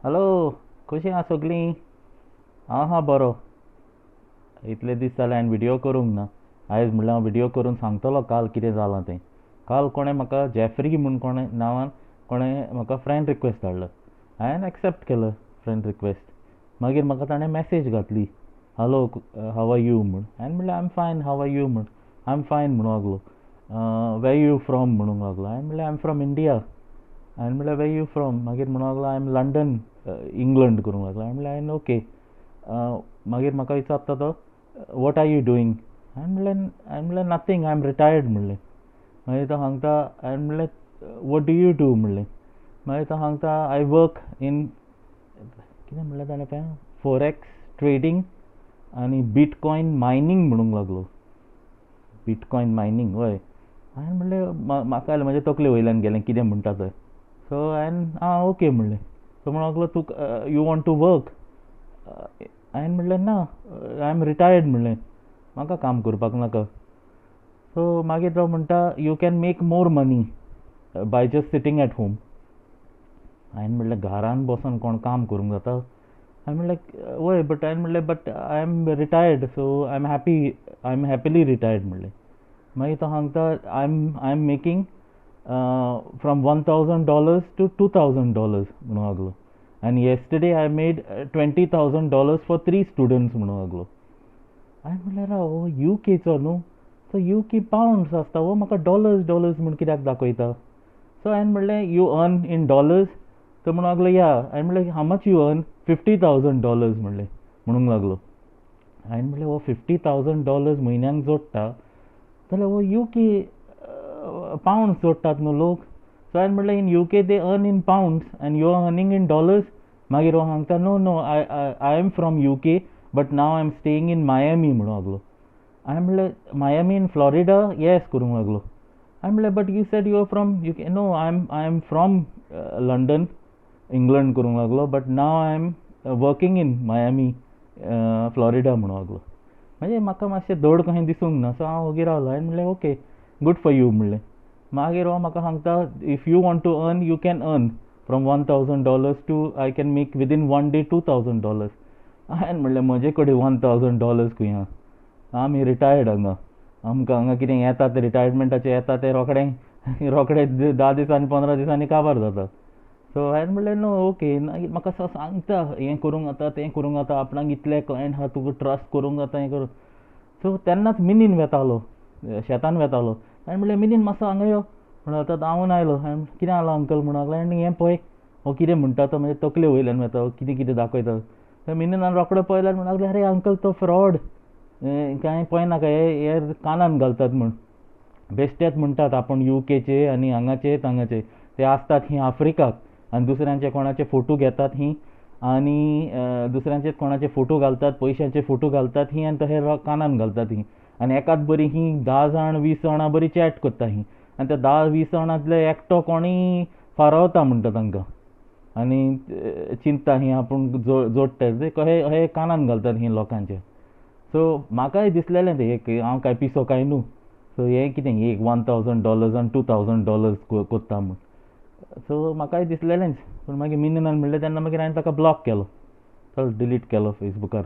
Hello, कशीं आसा सगलीं? हांव आसा बरो. इतले दीस जाले हांवें व्हिडियो करूंक ना. आयज म्हणल्यार हांव व्हिडियो करून सांगतलो काल कितें जालां तें. काल कोणें म्हाका जेफ्री म्हूण कोणें नांवान कोणें म्हाका फ्रेंड रिक्वेस्ट धाडलो. हांवें एक्सेप्ट केलो फ्रेंड रिक्वेस्ट. मागीर म्हाका ताणें मॅसेज घातली, हॅलो, how are you म्हूण. हांवें म्हणलें, I am fine, how are you म्हूण. I am fine म्हणूंक लागलो. वेर you from म्हणूंक लागलो. हांवें म्हणलें, I am from India. हांवें म्हणलें, वेर you from? मागीर म्हणूंक लागलो, I am London, England करूंक लागलो. हांवें म्हणलें, हांवें ओके. मागीर म्हाका विचारता तो, what are you doing? हांवें म्हणलें, nothing, I am retired म्हणलें. मागीर तो सांगता, हांवें म्हणलें, what do you do म्हणलें. मागीर तो सांगता, I work in, कितें म्हणलें ताणें तें, फोरेक्स ट्रेडींग आनी बिटकॉयन मायनींग म्हणूंक लागलो. बिटकॉयन मायनींग, हय. हांवें म्हणलें, म्हाका म्हजे तकले वयल्यान गेलें कितें म्हणटा तें. सो हांवें आं ओके म्हणलें. तो म्हणूंक लागलो, तुका you want to work? हांवें म्हणलें, ना, I am retired म्हणलें, म्हाका काम करपाक नाका. सो मागीर तो म्हणटा, you can make more money by just sitting at home. हांवें म्हणलें, घरान बसून कोण काम करूंक जाता? हांवें म्हणलें, वय, बट हांवें म्हणलें, but I am retired, so I am happy, I am happily retired म्हणलें. मागीर तो सांगता, I am making from $1,000 to $2,000 म्हणूंक लागलो, आनी yesterday I made $20,000 for three students म्हणूंक लागलो. हांवें म्हणलें, राव, हो you केचो न्हू, सो you K pounds आसता, हो म्हाका डॉलर्स डॉलर्स म्हूण कित्याक दाखयता? सो हांवें म्हणलें, you earn in dollars? तो म्हणूंक लागलो, या. हांवें म्हणलें, how much you earn? $50,000 म्हणलें, म्हणूंक लागलो. हांवें म्हणलें, हो $50,000 म्हयन्याक जोडटा जाल्यार हो you K pounds जोडटात न्हू लोक. सो हांवें म्हणलें, in UK they earn in pounds and you are earning in dollars? मागीर हो सांगता, no no, I am from UK, but now I am staying in Miami म्हणूंक लागलो. हांवें म्हणलें, मायामी इन फ्लॉरिडा? येस करूंक लागलो. हांवें म्हणलें, but you said you are from UK. No, I am from London, England करूंक लागलो, but now I am working in Miami, Florida म्हणूंक लागलो. म्हणजे म्हाका मातशें धड कशें दिसूंक ना. सो हांव ओगी रावलो. हांवें म्हणलें, okay, good for you म्हणलें. मागीर हो म्हाका सांगता, if you want to earn, you can earn from $1,000 to, I can make within one day $2,000. हांवें म्हणलें, म्हजे कडेन $1,000 खंय आहा? आमी रिटायर्ड हांगा, आमकां हांगा कितें येता तें रिटायरमेंटाचें येता तें रोखडें रोखडें 10 दिसांनी 15 दिसांनी काबार जाता. सो हांवें म्हणलें, नो, ओके. मागीर म्हाका सांगता, हें करूंक जाता, तें करूंक जाता, आपणाक इतले क्लायंट आहा, तुका ट्रस्ट करूंक जाता, हें करूंक. सो तेन्नाच मिनीन वेतालो, शेतान वेतालो. हांवें म्हणलें, मिनीन, मातसो हांगा यो म्हणून. आतां धांवून आयलो. हांवें, कितें जालां अंकल म्हणूंक लागलो. आनी हें पळय, हो कितें म्हणटा तो, म्हजे तकले वयल्यान वता, कितें कितें दाखयता. मिनीनान रोखडो पळयल्यार म्हणूंक लागलो, आरे अंकल, तो फ्रॉड, कांय पळयनाका, हे हे कानान घालतात म्हूण. बेश्टेच म्हणटात आपूण you केचे आनी हांगाचे तांगाचे. ते आसतात ही आफ्रिकाक आनी दुसऱ्यांचे कोणाचे फोटो घेतात ही आनी दुसऱ्यांचे कोणाचे फोटो घालतात, पयशांचे फोटो घालतात ही आनी तशे कानान घालतात ही. आनी एकाच बरी ही 10 जाण 20 जाणां बरी चॅट करता ही आनी त्या 10 20 जाणांतले एकटो कोणूय फारावता म्हणटा तांकां आनी चिंतता ही आपूण जोडटा ते कशे अशे कानान घालतात ही लोकांचे. सो म्हाकाय दिसलेलें तें एक, हांव कांय पिसो काय न्हू. सो हें कितें एक $1,000 आनी $2,000 कोत्ता म्हूण. सो म्हाकाय दिसलेलेंच, पूण मागीर मिनीनान म्हणलें तेन्ना मागीर हांवें ताका ब्लॉक केलो, चल डिलीट केलो फेसबुकार.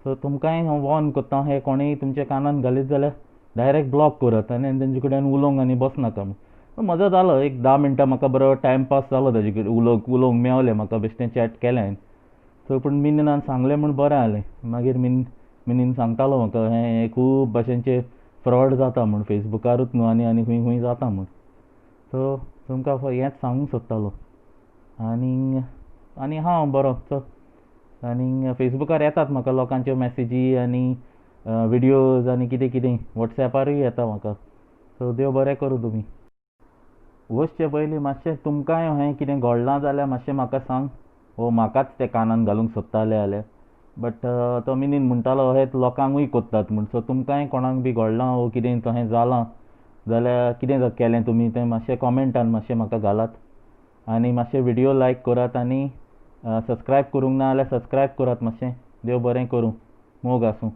सो तुमकांय हांव वॉर्न कोत्ता, हें कोणूय तुमच्या कानान घालीत जाल्यार डायरेक्ट ब्लॉक करात आनी तेंचे कडेन उलोवंक आनी बसनाका म्हूण. मजा जालो, एक 10 मिनटां म्हाका बरो टायमपास जालो ताजे कडेन उलोवंक, उलोवंक मेवलें म्हाका, बेश्टें चॅट केलें हांवें. सो पूण मिनीनान सांगलें म्हूण बरें जालें. मागीर मिनीन सांगतालो म्हाका, हें खूब भाशेनचे फ्रॉड जाता म्हूण, फेसबुकारूच न्हू, आनी आनी खंय खंय जाता म्हूण. सो तुमकां हेंच सांगूंक सोदतालो. आनी आनी हांव बरो. चल, आनी फेसबुकार येतात म्हाका लोकांच्यो मॅसेजी आनी विडियोज आनी कितें कितें, वॉट्सॅपारूय येता म्हाका. सो देव बरें करूं. तुमी वचचे पयलीं मातशें तुमकांय हें कितें घडलां जाल्यार मातशें म्हाका सांग, वो म्हाकाच तें कानान घालूंक सोदताले जाल्यार. बट तो मिनीन म्हणटालो, अशेंच लोकांकूय कोत्तात म्हूण. सो तुमकांय कोणाक बी घडलां वो कितें तशें जालां जाल्यार कितें केलें तुमी तें मातशें कॉमेंटान मातशें म्हाका घालात. आनी मातशें विडियो लायक करात आनी सबस्क्रायब करूंक ना जाल्यार सबस्क्रायब करात मातशें. देव बरें करूं, मोग आसूं.